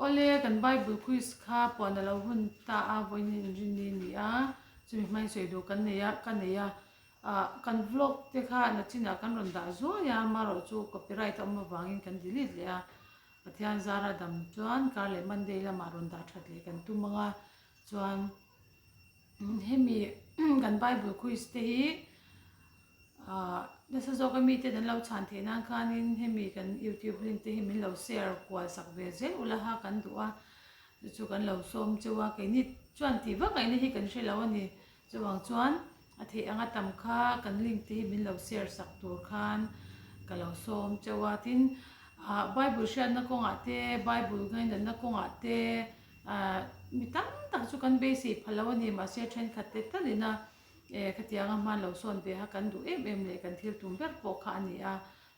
Awle, kan Bible quiz kha puan a lo hun ta a, vawiin inrinni a ni a, chumi hmain sawi duh kan nei a, ka nei a. Ah, kan vlog te kha nachinah kan rawn dah zuai a, amaherawh chu copyright a awm avangin kan delete leh a. Pathian zara dam chuan kar leh Monday lamah rawn dah that leh kan tum ang a, chuan hemi kan Bible quiz te hi ah nasa zawka mite an lo chhan theih nan khanin hemi kan youtube link te hi min lo share kual sak ve zel ula ha kan duh a, chu chu kan lo sawm cheu a, keini chuan tih vak ngaihna hi kan hre lo a ni. Chuvang chuan a theih anga tam kha kan link te hi min lo share sak tur khan ka lo sawm cheu a. Tin, ah Bible hriatna kawngah te, Bible ngainatna kawngah te ah mi tam tak chu kan beisei pha lo a ni. Mahse thenkhat te talin a eh khatianga hman lo sawn ve kha kan duh em em leh kan thil tum ber pawh kha a ni a.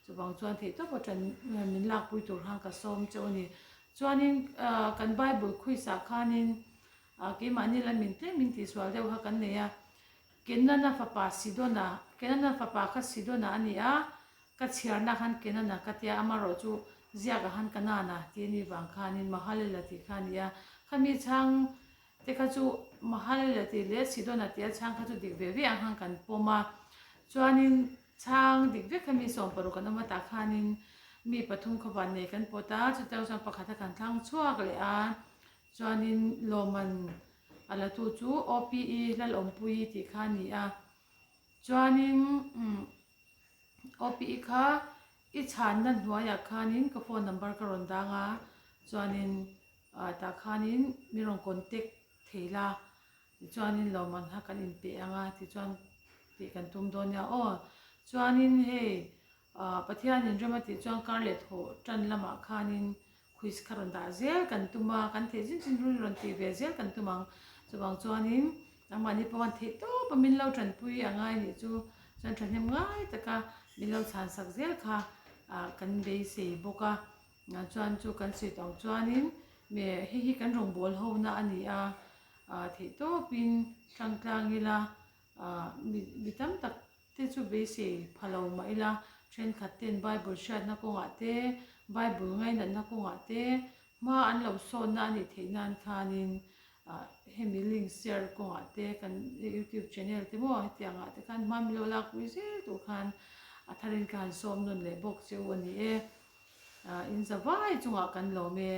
Chuvang chuan theihtawp atang min lakpui tur khan ka sawm cheu a ni. Chuanin ah kan Bible quiz ah khanin A keimahni la min tlem min tihsual deuh kha kan nei a, Kenana fapa Sidona, Kenana fapa kha Sidona a ni a, ka chhiarna khan Kenana ka tia, amaherawh chu ziakah khan Kanana tih a nih vang khanin Mahalela tih kha a ni a, khami chhang te kha chu Mahalela tih leh Sidona tih a chhang kha chu dik ve ve ang khan kan pawm a, chuanin chhang dik vek kha mi 60 kan awm a tah khanin mi pathum kha vannei kan pawt a, chutiang chuan pakhat a kan thlang chhuak leh a. Chuanin lawmman a la tu chu OPE Lalawmpuii tih kha a ni a. Chuanin OPE kha i chhanna hnuaiah khanin ka phone number ka rawn dang a, chuanin tah khanin min rawn contact thei la, tichuanin lawmman kha kan inpe ang a, tichuan tih kan tum dawn nia aw. Chuanin hei Pathianin rem a tih chuan kar leh thawh tan lamah khanin Quiz kha rawn dah zel kan tum a, kan theih zin zin run rawn tih ve zel kan tum ang. Chuvang chuanin nangmahni pawh khan theih tawp a min lo tanpui a ngai nih chu chuan thahnem ngai taka min lo chhan sak zel kha ah kan beisei bawk a. Chuan chu kan sawi tawh ang chuanin hei hi kan rawngbâwl hona a ni a, ah theih tawpin tlangtlang ila ah mi tam tak Te chu beisei pha lo mah ila, thenkhat ten Bible hriatna kawngah te, Bible ngainatna kawngah te hma an lo sawnna a nih theih nan khanin hemi link share kawngah te kan YouTube channel te maw hetiangah te khan hma min lo lakpui zel tur khan a tharin ka han sawm nawn leh bawk che u a ni e. In zavai chungah kan lawm e.